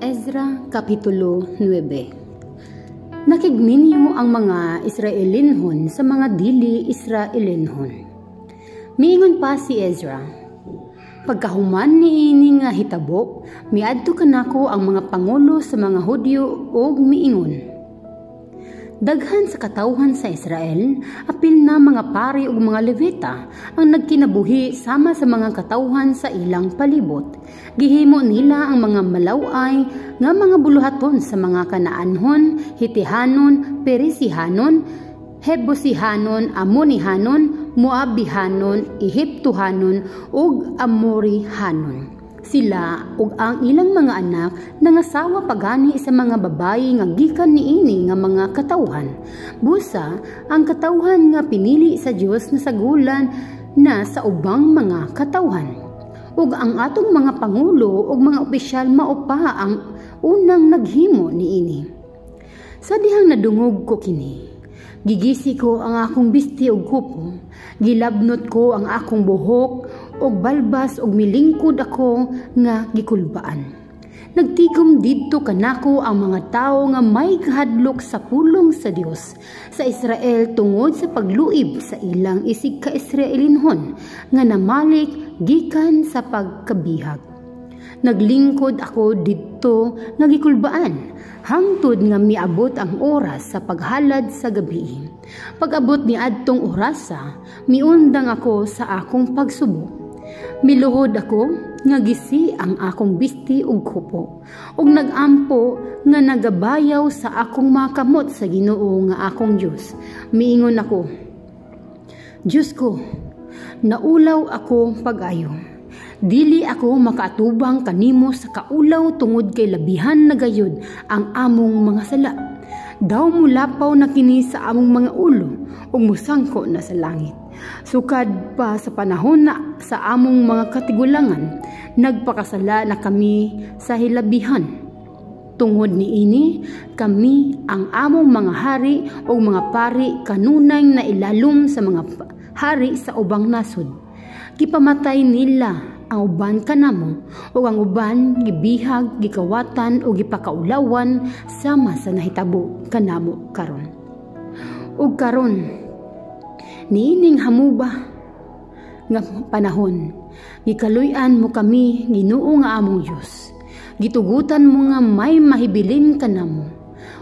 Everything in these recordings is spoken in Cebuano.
Ezra Kapitulo 9. Nakigminyo ang mga Israelinhon sa mga dili Israelinhon. Miingon pa si Ezra, "Pagkahuman niini nga hitabo, miadto kanako ang mga pangulo sa mga Hudyo ug miingon, 'Daghan sa katawhan sa Israel, apil na mga pari ug mga Levita, ang nagkinabuhi sama sa mga katawhan sa ilang palibot. Gihimo nila ang mga malaw-ay nga mga buluhaton sa mga Kanaanhon, Hitihanon, Perisihanon, Hebusihanon, Amonihanon, Moabihanon, Ehiptohanon ug Amorihanon. Sila ug ang ilang mga anak nangasawa pagani sa mga babayi nga gikan niini nga mga katawhan. Busa ang katawhan nga pinili sa Dios nasagulan na sa ubang mga katawhan. Ug ang atong mga pangulo ug mga opisyal mao pa ang unang naghimo niini.' Sa dihang nadungog ko kini, gigisi ko ang akong bisti og kupo, gilabnot ko ang akong buhok og balbas ug milingkod ako nga gikulbaan. Nagtikom didto kanako ang mga tawo nga may kahadlok sa pulong sa Dios sa Israel tungod sa pagluib sa ilang isig ka Israelinhon nga namalik gikan sa pagkabihag. Naglingkod ako didto nga gikulbaan hangtod nga miabot ang oras sa paghalad sa gabi. Pag-abot ni adtong orasa, miundang ako sa akong pagsubo. Miluhod ako nga gisi ang akong bisti ug kupo, ug nagampo nga nagabayaw sa akong mga kamot sa Ginoo nga akong Dios. Miingon ako, 'Dios ko, naulaw ako pag-ayo. Dili ako makaatubang kanimo sa kaulaw tungod kay labihan na gayud ang among mga sala. Daw mulapaw na kini sa among mga ulo ug musangko na sa langit. Sukad pa sa panahon na sa among mga katigulangan, nagpakasala na kami sa hilabihan. Tungod niini, kami ang among mga hari ug mga pari kanunay nailalom sa mga hari sa ubang nasod. Gipamatay nila ang uban kanamo ug ang uban gibihag, gikawatan ug gipakaulawan sama sa nahitabo kanamo karon. Ug karon, niining hamuba nga panahon, gikaluy-an mo kami, Ginoo nga among Dios. Gitugutan mo nga may mahibilin kanamo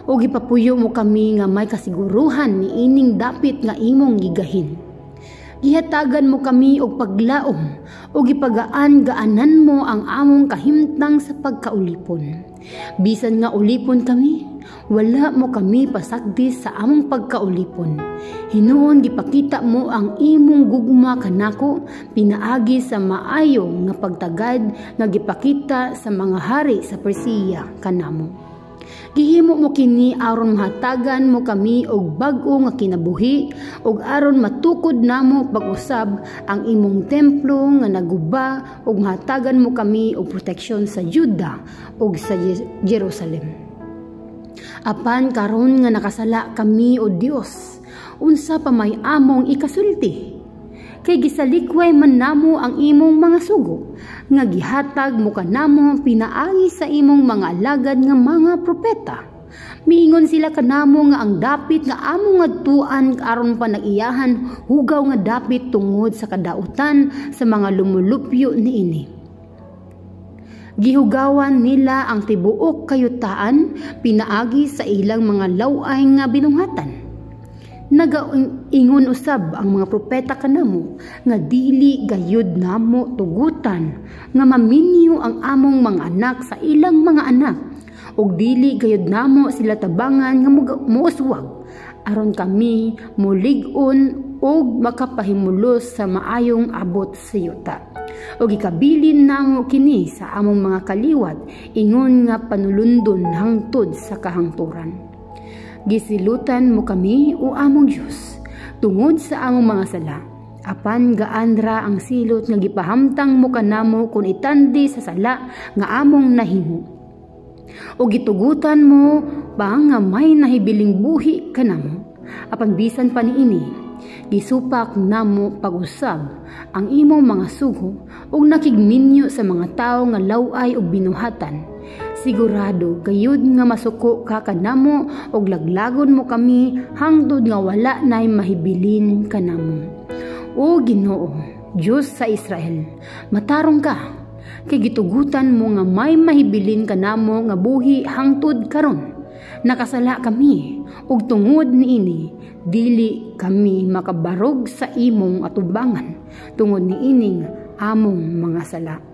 ug gipapuyo mo kami nga may kasiguruhan niining dapit nga imong gigahin. Gihatagan mo kami og paglaom ug gipagaan-gaanan mo ang among kahimtang sa pagkaulipon. Bisan nga ulipon kami, wala mo kami pasagdi sa among pagkaulipon. Hinuon gipakita mo ang imong gugma kanako pinaagi sa maayo nga pagtagad nga gipakita sa mga hari sa Persia kanamo. Gihimo mo kini aron mahatagan mo kami og bag-o nga kinabuhi ug aron matukod namo pag-usab ang imong templo nga naguba ug mahatagan mo kami og proteksyon sa Juda ug sa Jerusalem. Apan karon nga nakasala kami, o Dios, unsa pa may among ikasulti? Kay gisalikway man namo ang imong mga sugo nga gihatag mo kanamo pinaagi sa imong mga alagad nga mga propeta. Miingon sila kanamo nga ang dapit nga among adtuan aron panag-iyahan hugaw nga dapit tungod sa kadautan sa mga lumulupyo niini. Gihugawan nila ang tibuok kayutaan pinaagi sa ilang mga law-ay nga binuhatan. Nagaingon usab ang mga propeta kanamo nga dili gayud namo tugutan nga maminyo ang among mga anak sa ilang mga anak ug dili gayud namo sila tabangan nga muuswag aron kami mulig-on ug makapahimulos sa maayong abot sa yuta. Ug ikabilin namo kini sa among mga kaliwat ingon nga panulundon hangtod sa kahangturan. Gisilutan mo kami, o among Dios, tungod sa among mga sala. Apan gaanra ang silot nga gipahamtang mo kanamo kun itandi sa sala nga among nahimo. O gitugutan mo pa nga may nahibiling buhi kanamo. Apan bisan pa niini, gisupak namo pag-usab ang imong mga sugo ug nakigminyo sa mga tawo nga law-ay ug binuhatan. Sigurado gayud nga masuko ka kanamo ug laglagon mo kami hangtod nga wala nay mahibilin kanamo. O Ginoo, Dios sa Israel, matarong ka, kay gitugutan mo nga may mahibilin kanamo nga buhi hangtod karon. Nakasala kami ug tungod niini dili kami makabarog sa imong atubangan tungod niining among mga sala.